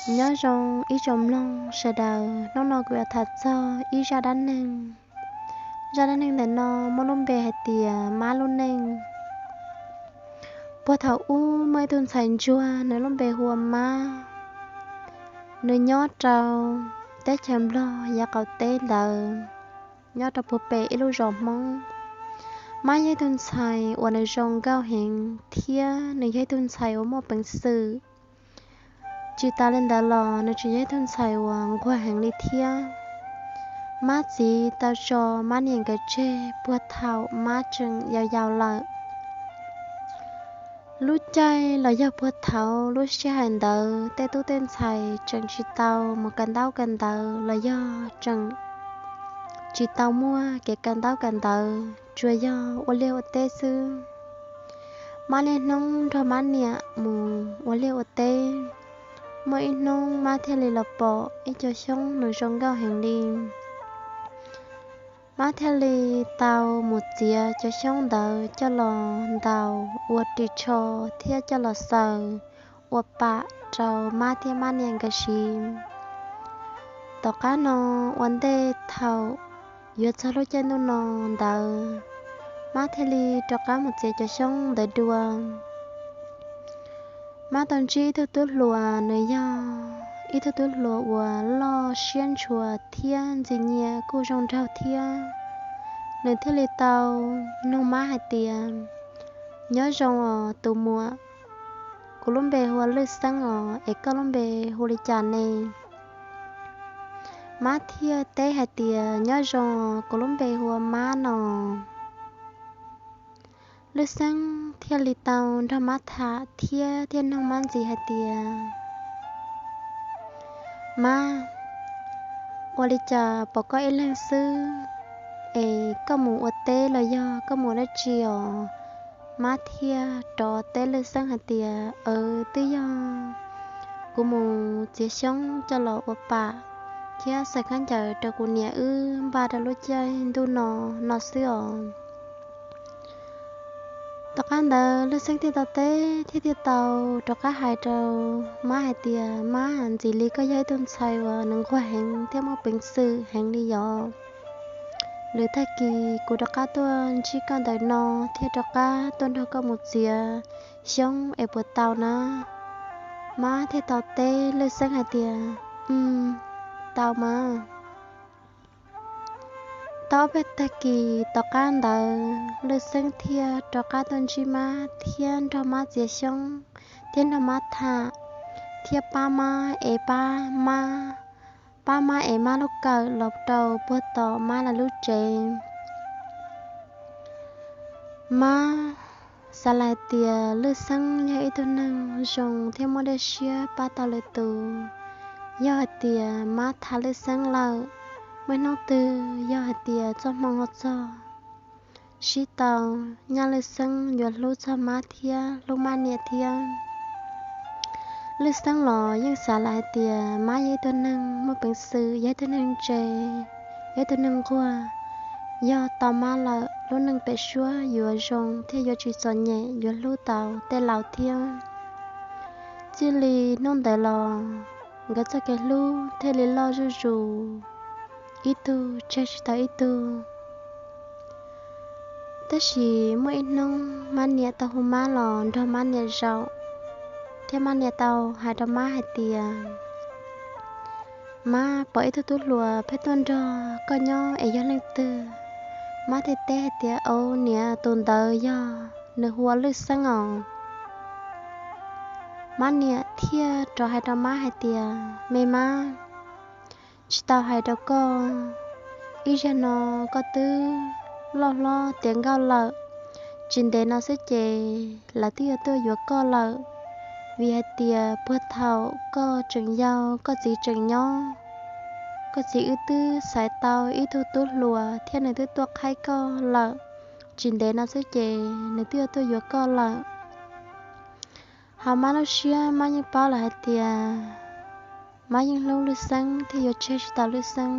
Nyob zoo ib tsoom mloog sawv daws, hnub no kuv yuav tham txog ib zaj dab neeg. Zaj dab neeg ntawm no muaj lub npe hais tias Mab lub neej. Puag thaum ub muaj ib tug ntxhais ntsuag, nws lub npe hu ua Mab. Nws nyob rau teb chaws Nplog yav qaum teb ntawd, nyob rau puag pem ib lub zos Hmoob. Mab yog ib tug ntxhais uas nws zoo nkauj heev thiab nws yog ib tug ntxhais uas muaj peev xwm. Tsis tas li ntawd los nws tseem yog ib tug ntxhais uas nquag heev li thiab. Mab txiv tau tso Mab niam nkawd tseg puag thaum Mab tseem yau yau lawm. Lub caij los yog puag thaum lub sij hawm ntawd tej tub tej ntxhais tseem tsis tau mus kawm ntaub kawm ntawv los yog tseem tsis tau muaj kev kawm ntaub kawm ntawv, tsuas yog ua liaj ua teb xwb. Mab niaj hnub nrog Mab niam mus ua liaj ua teb. Muaj ib hnub Mab thiaj li los pom ib co xyoob nws zoo nkauj heev li. Mab thiaj li tau mus txiav cov xyoob ntawd coj los ntaus ua ris tsho thiab coj los xaws ua pam rau Mab thiab Mab niam nkawd siv. Tom qab no ua ntej thaum yuav txog lub caij ntuj no ntawd, Mab thiaj li rov qab mus txiav cov xyoob ntawd dua. Mab tau ntsib ib tug tub hluas, nws yog ib tug tub hluas uas loj siab ntshua thiab ntxim nyiam kuj zoo nraug thiab. Nws thiaj li tau nug Mab hais tias, nyob zoo os tus muam, kuv lub npe hu ua Lwj Xeeb os, es koj lub npe hu li cas ne? Mab thiaj teb hais tias, nyob zoo, kuv lub npe hu ua Mab no. Lwj Xeeb thiaj li tau nrog Mab tham thiab thiaj nug Mab ntxiv hais tias, Mab, ua li cas pom koj ib leeg xwb, es koj mus ua teb los yog koj mus dab tsi os? Mab thiaj rov teb Lwj Xeeb hais tias, aw, twb yog kuv mus txiav xyoob coj los ua pam thiab xaws khaub ncaws rau kuv niam wb npaj rau lub caij ntuj no no xwb os. Tom qab ntawd Lwj Xeeb thiaj tau teb thiab thiaj tau rov qab hais rau Mab hais tias, Mab, ntxim li koj yog ib tug ntxhais uas nws nquag heev thiab muaj peev xwm heev li yom. Lwm tag kis kuv rov qab tuaj ntsib koj ntawm no thiab rov qab tuaj nrog koj mus txiav xyoob es puas tau na? Mab thiaj tau teb Lwj Xeeb hais tias, tau mas. Tau ob peb tag kis tom qab ntawd Lwj Xeeb thiaj rov qab tuaj ntsib Mab thiab nrog Mab txiav xyoob thiab nrog Mab tham thiab pab Mab es pab Mab, pab Mab es Mab lub kawm los rau puag tom Mab lawv lub tsev. Mab xav lawm hais tias Lwj Xeeb yog ib tug neeg zoo thiab muaj dej siab pab tau lwm tus. Yog hais tias Mab tham Lwj Xeeb lawm, muaj hnub twg yog hais tias txoj hmoo ho txog, sib tau, nyaj Lwj Xeeb yuav hlub txog Mab thiab hlub Mab niam thiab. Lwj Xeeb los yeej xav lawm hais tias Mab yog ib tug neeg muaj peev xwm, yog ib tug neeg ntse, yog ib tug neeg nquag. Yog tau Mab lawm lub neej pem suab yuav zoo thiab yuav tsis txom nyem, yuav hlub tau tej laus thiab. Txij li hnub ntawd los nkawd txoj kev hlub thiaj li loj zuj zus, ib tug tseg tsis tau ib tug. Tab sis muaj ib hnub Mab niam tau hu Mab los nrog Mab niam zaum, thiab Mab niam tau hais rau Mab hais tias, Mab, pom ib tug tub hluas pheej tuaj nrog koj nyob es yog leej twg? Mab thiaj teb hais tias, au niam, tus ntawd yog, nws hu ua Lwj Xeeb os. Mab niam thiaj rov hais rau Mab hais tias, me Mab, tsis tau hais rau koj, ib zag no koj twb loj hlob tiav nkauj lawm, tsis ntev no xwb ces lawv twb yuav tuaj yuav koj lawm. Vim hais tias puag thaum koj tseem yau koj txiv tseem nyob, koj txiv wb twb xaiv tau ib tug tub hluas thiab nws twb tuaj qhaib koj lawm, tsis ntev no xwb ces nws twb yuav tuaj yuav koj lawm. Ho Mab lub siab Mab yeej paub lawm hais tias Mab yeej hlub Lwj Xeeb thiab yuav tseg tsis tau Lwj Xeeb.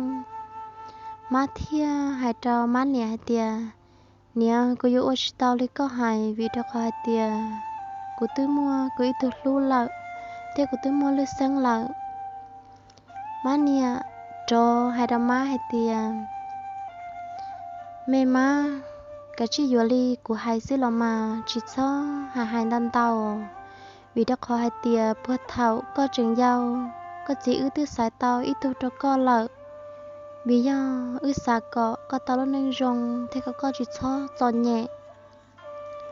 Mab thiaj hais rau Mab niam hais tias, niam, kuv yuav ua tsis tau li koj hais vim rau qhov hais tias kuv twb muaj kuv ib tug hlub lawm, thiab kuv twb muaj Lwj Xeeb lawm. Mab niam rov hais rau mab hais tias, me mab, kav tsij yuav li kuv hais xwb los mas, tsis txhob hais hais ntau ntau, vim rau qhov hais tias puag thaum koj tseem yau, koj txiv wb twb xaiv tau ib tug rau koj lawm. Vim yog wb xav kom koj tau lub neej zoo thiab kom koj tsis txhob txom nyem.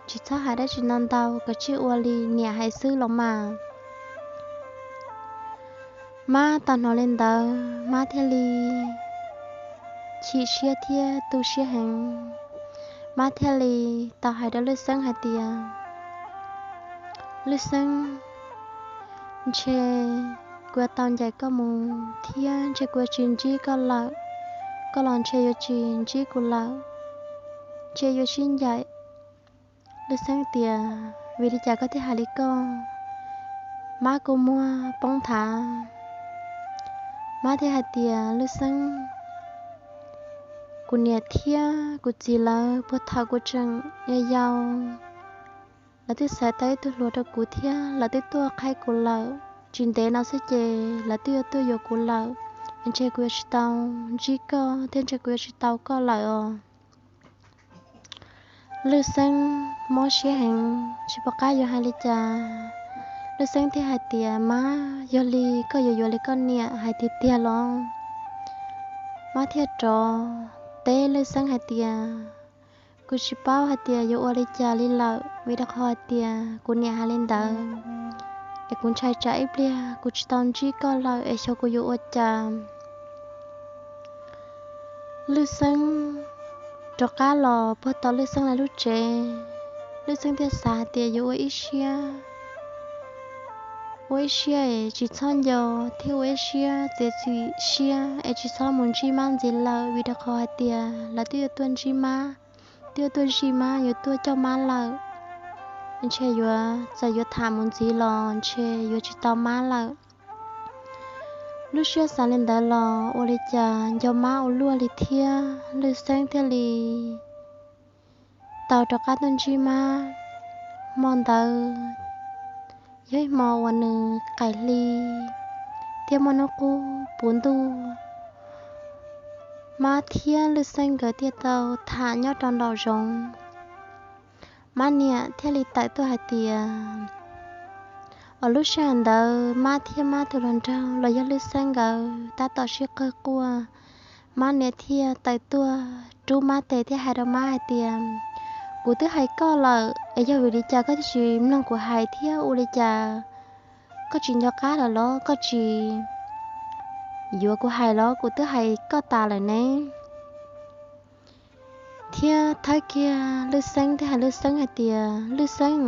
Tsis txhob hais dab tsi ntau ntau, kav tsij ua li niam hais xwb los mas. Mab tau hnov li ntawd, mab thiaj li chim siab thiab tu siab heev. Mab thiaj li tau hais rau Lwj Xeeb hais tias, Lwj Xeeb, ntshe kuv yuav tau ncaim koj mus thiab ntshe kuv yuav tsis ntsib koj lawm, koj los ntshe yuav tsis ntsib kuv lawm, ntshe yuav sib ncaim. Lwj Xeeb tias, vim li cas koj thiaj hais li koj? Mab kua muag poob nthav. Mab thiaj hais tias, Lwj Xeeb, kuv niam thiab kuv txiv lawv puag thaum kuv tseem yau yau, lawv twb xaiv tau ib tug hluas rau kuv thiab lawv twb tuaj qhaib kuv lawm. Tsis ntev no xwb ces lawv twb yuav tuaj yuav kuv lawm. Ntshe kuv yuav tsis tau ntsib koj thiab ntshe kuv yuav tsis tau koj lawm os. Lwj Xeeb mob siab heev, tsis pom qab yuav hais li cas. Lwj Xeeb thiaj hais tias, Mab, yog li koj yuav yuav li koj niam hais tiag tiag los? Mab thiaj rov teb Lwj Xeeb hais tias, Kuv tsis paub hais tias yuav ua li cas li lawm, vim rau qhov hais tias kuv niam hais li ntawd, es kuv ntshai tsam ib pliag kuv tsis tau ntsib koj lawm es xyov kuv yuav ua cas. Lwj Xeeb rov qab los puag tom Lwj Xeeb lawv lub tsev, Lwj Xeeb thiaj xav hais tias yuav ua ib siab, ua ib siab es tsis txhob nco, thiab ua ib siab txiav txim siab es tsis txhob mus ntsib Mab ntxiv lawm, vim rau qhov hais tias lawv twb yuav tuaj ntsib Mab, twb yuav tuaj zij Mab, yuav tuaj coj Mab lawm. Ntshe yuav txawm yuav tham mus ntxiv los ntshe yuav tsis tau Mab lawm. Lub siab xav li ntawd los ua li cas nco Mab ua luaj li thiab, Lwj Xeeb thiaj li tau rov qab tuaj ntsib Mab. Hmo ntawd yog ib hmo uas nws qaim hli thiab muaj hnub qub puv ntuj. Mab thiab Lwj Xeeb nkawd thiaj tau tham nyob rau nraum zoov. Mab niam thiaj li tawm tuaj hais tias, uas lub sij hawm ntawd Mab thiab Mab tus hluas nraug los yog Lwj Xeeb nkawd tab tom sib qawg quaj. Mab niam thiaj tawm tuaj rub Mab tes thiab hais rau Mab hais tias, kuv twb hais koj lawm es yog vim li cas koj thiaj tsis mloog kuv hais thiab ua li cas? Koj tsis nco qab lawm los koj tsis yuav kuv hais los? Kuv twb hais koj tas lawm ne. Thiab thawb kiag Lwj Xeeb thiab hais Lwj Xeeb hais tias, Lwj Xeeb,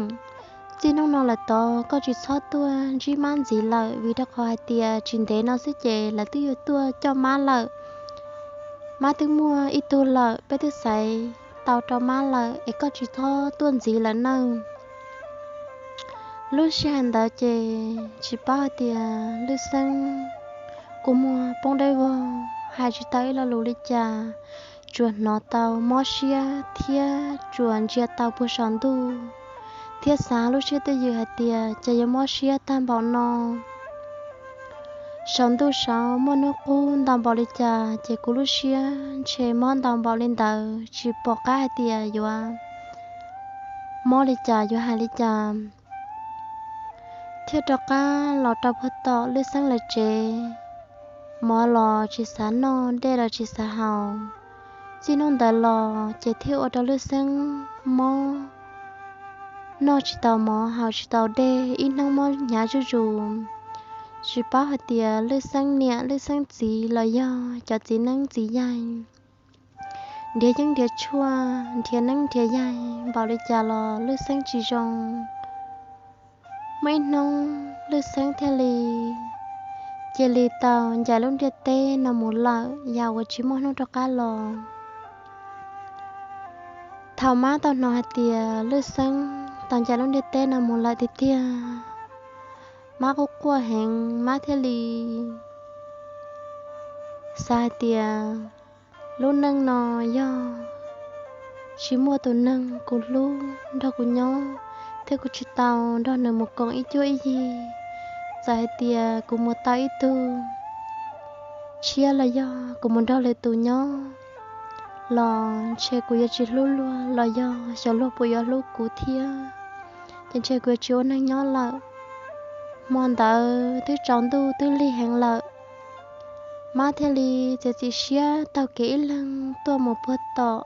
txij hnub no lawm tod koj tsis txhob tuaj ntsib Mab ntxiv lawm, vim rau qhov hais tias tsis ntev no xwb ces lawv twb yuav tuaj coj Mab lawm. Mab twb muaj ib tug lawm, peb twb xaiv tau rau Mab lawm es koj tsis txhob tuaj ntxiv lawm nawb. Lub sij hawm ntawd ces tsis paub hais tias Lwj Xeeb kua muag poob dawb vog, hais tsis tau ib lo lus li cas, tsuas hnov tau mob siab thiab tsuas ntsia tau puag saum ntuj, thiab xav lub siab twj ywm hais tias ces yuav mob siab tag npaum no. Saum ntuj saud muaj hnub qub ntau npaum li cas ces kuv lub siab ntshe mob ntau npaum li ntawd, tsis pom qab hais tias yuav mob li cas yuav hais li cas. Thiaj rov qab los rau puag tom Lwj Xeeb lawv tsev, mov los tsis xav noj, dej los tsis xav haus. Txij hnub ntawd los ces thiaj ua rau Lwj Xeeb mob, noj tsis tau mov, haus tsis tau dej, ib hnub mob hnyav zuj zus. Tsis paub hais tias Lwj Xeeb niam Lwj Xeeb txiv los yog cov txiv neeb txiv yaig nrhiav yeeb nrhiav tshuaj, nrhiav neeb nrhiav yaig npaum li cas los Lwj Xeeb tsis zoo. Muaj ib hnub Lwj Xeeb thiaj li cia li tau ncaim lub ntiaj teb no mus lawm, yam uas tsis muaj hnub rov qab los. Thaum Mab tau hnov hais tias Lwj Xeeb tau ncaim lub ntiaj teb no mus lawm tiag tiag, Mab quaj quaj heev, Mab thiaj li xav hais tias lub neej no yog tsis muaj tus neeg kuv hlub nrog kuv nyob, thiab kuv tsis tau nrog nws mus koom ib cuab ib yig, txawm hais tias kuv mus tau ib tug tshiab los yog kuv mus nrog lwm tus nyob los ntshe kuv yuav tsis hlub luag los yog xyov luag puas yuav hlub kuv thiab, ces ntshe kuv yuav tsis ua neeg nyob lawm. Hmo ntawd twb tsaus ntuj twb lig heev lawm, Mab thiaj li txiav txim siab taug kev ib leeg tuaj mus puag tom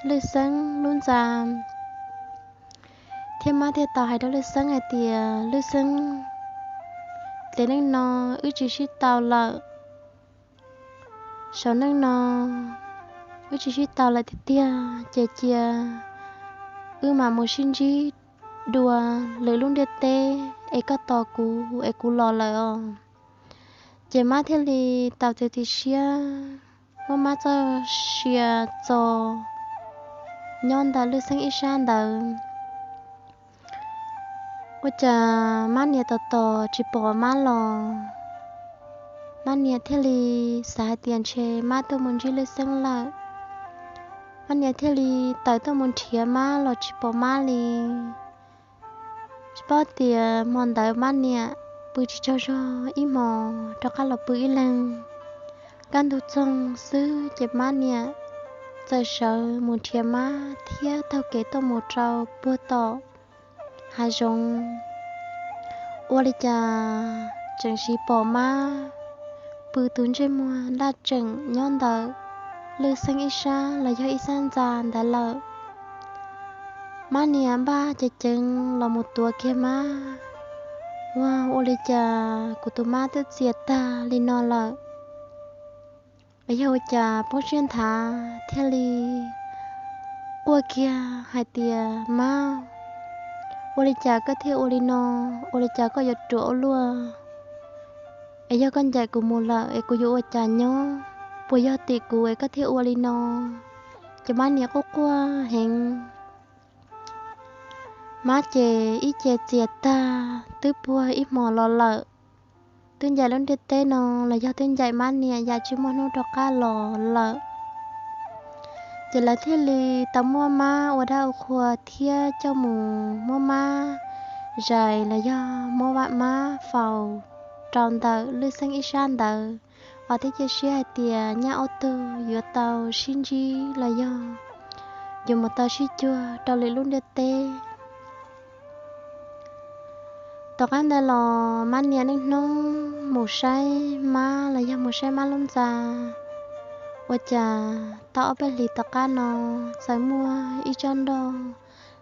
Lwj Xeeb lub ntxa, thiab Mab thiaj tau hais rau Lwj Xeeb hais tias, Lwj Xeeb, tiam neej no wb tsis sib tau lawm. Saum neej no wb tsis sib tau lawm tiag tiag, ces cia wb mam mus sib ntsib dua lwm lub ntiaj teb es koj tos kuv es kuv los lawm os. Ces Mab thiaj li tau txiav txim siab muab Mab txoj sia txo nyob ntawm Lwj Xeeb ib sab ntawd. Ua cas Mab niam tos tos tsis pom Mab los, Mab niam thiaj li xav hais tias ntshe Mab tuaj mus ntsib Lwj Xeeb lawm. Mab niam thiaj li tawm tuaj mus nrhiav Mab los tsis pom Mab li. Tsis paub tias hmo ntawd Mab niam pw tsis tsaug zog ib hmos rov qab los pw ib leeg. Kaj ntug txoog xwb ces Mab niam txawm sawv mus nrhiav Mab thiab taug kev tuaj mus rau puag tom hav zoov. Ua li cas tseem sim pom Mab pw tus ntsej muag daj tseem nyob ntawm Lwj Xeeb ib sab los yog ib sab ntxa ntawd lawm. Mab niam npaj ceev ceev los mus tuav kiag Mab. Ua, ua li cas kuv tus Mab twb txias tag li no lawm? Yog ua cas poob siab nthav thiaj li quaj kiag hais tias, Mab, ua li cas koj thiaj ua li no? Ua li cas koj yuav ruam ua luaj? Es yog koj ncaim kuv mus lawm es kuv yuav ua cas nyob? Puas yog tim kuv es koj thiaj ua li no? Ces Mab niam quaj quaj heev. Mab ces ib ce txias tag, twb puag ib hmos los lawm. Twb ncaim lub ntiaj teb no los yog twb ncaim Mab niam yam tsis muaj hnub rov qab los lawm. Ces lawv thiaj li tau muab Mab ua dab ua qhua thiab coj mus muab Mab zais los yog muab Mab faus rau ntawm Lwj Xeeb ib sab ntawd. Ob, thiab cia siab hais tias nyaj ob tug yuav tau sib ntsib los yog yuav mus tau sib cuag rau lwm lub ntiaj teb. Tom qab ntawd los Mab niam niaj hnub mus saib Mab los yog mus saib Mab lub ntxa. Ua cas tau ob peb hlis tom qab no txawm muaj ib tsob nroj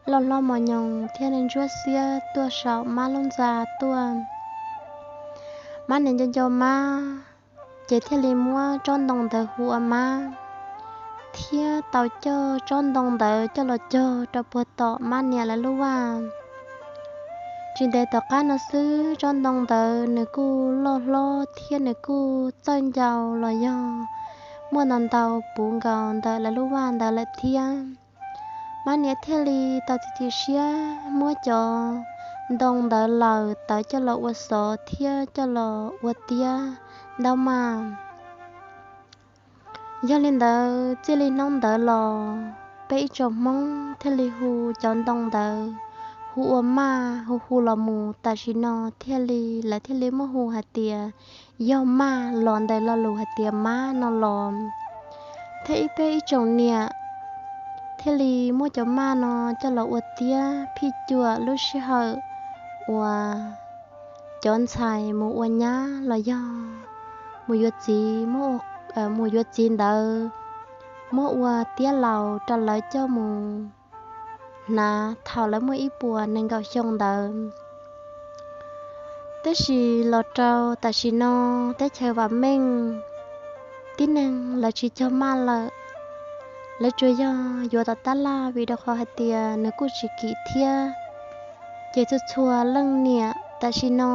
loj hlob mos nyoos thiab ntsuab xiab tuaj saum Mab lub ntxa tuaj. Mab niam nco nco Mab, ces thiaj li muab tsob ntoo ntawd hu ua Mab, thiab tau coj tsob ntoo ntawd coj los cog rau puag tom Mab niam lawv lub vaj. Tsis ntev tom qab no xwb tsob ntoo ntawd nws kuj loj hlob thiab nws kuj txawj ncau los yog muaj ntau ntau puv nkaus ntawm lawv lub vaj ntawd lawm thiab. Mab niam thiaj li tau txiav txim siab muab cov ntoo ntawd laws tawv coj los ua xov thiab coj los ua tiab ntaub maj. Yog li ntawd txij li hnub ntawd los peb ib tsoom Hmoob thiaj li hu cov ntoo ntawd hu ua maj, hu hu los mus tam sim no thiaj li lawv thiaj li muab hu hais tias yog maj los ntawm lo lus hais tias Mab no los. Thiab ib peb ib tsoom niam thiaj li muab cov maj no coj los ua tiab phij cuam lub sij hawm uas cov ntxhais mus ua nyab los yog mus yuav txiv, mus yuav txiv ntawd muab ua tiab laus rau lawv coj mus hnav thaum lawv muaj ib puas nees nkaum xyoo ntawd. Tab sis los rau tam sim no teb chaws vam meej, tib neeg lawv tsis cog maj lawm, lawv tsuas yog yuav tom tab laj vim rau qhov hais tias nws kuj tsis kim thiab. Ces txhua txhua leej niam tam sim no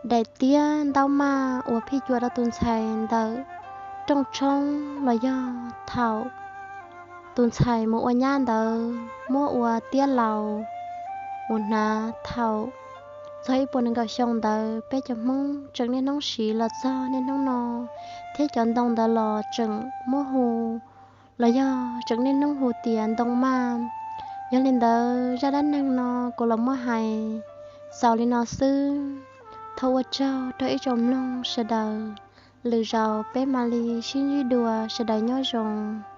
daim tiab ntaub maj uas phij cuam rau tus ntxhais ntawm rooj tshoob los yog thaum tus ntxhais mus ua nyab ntawd muab ua tiab laus mus hnav thaum txog ib puas nees nkaum xyoo ntawd peb cov Hmoob tseem niaj hnub siv los txog niaj hnub no, thiab cov ntoo ntawd los tseem muab hu los yog tseem niaj hnub hu tias ntoo maj. Yog li ntawd zaj dab neeg no kuv los muab hais xaus li no xwb. Thov ua tsaug rau ib tsoom mloog sawv daws Lwm zaus peb mam li sib ntsib dua, sawv daws nyob zoo.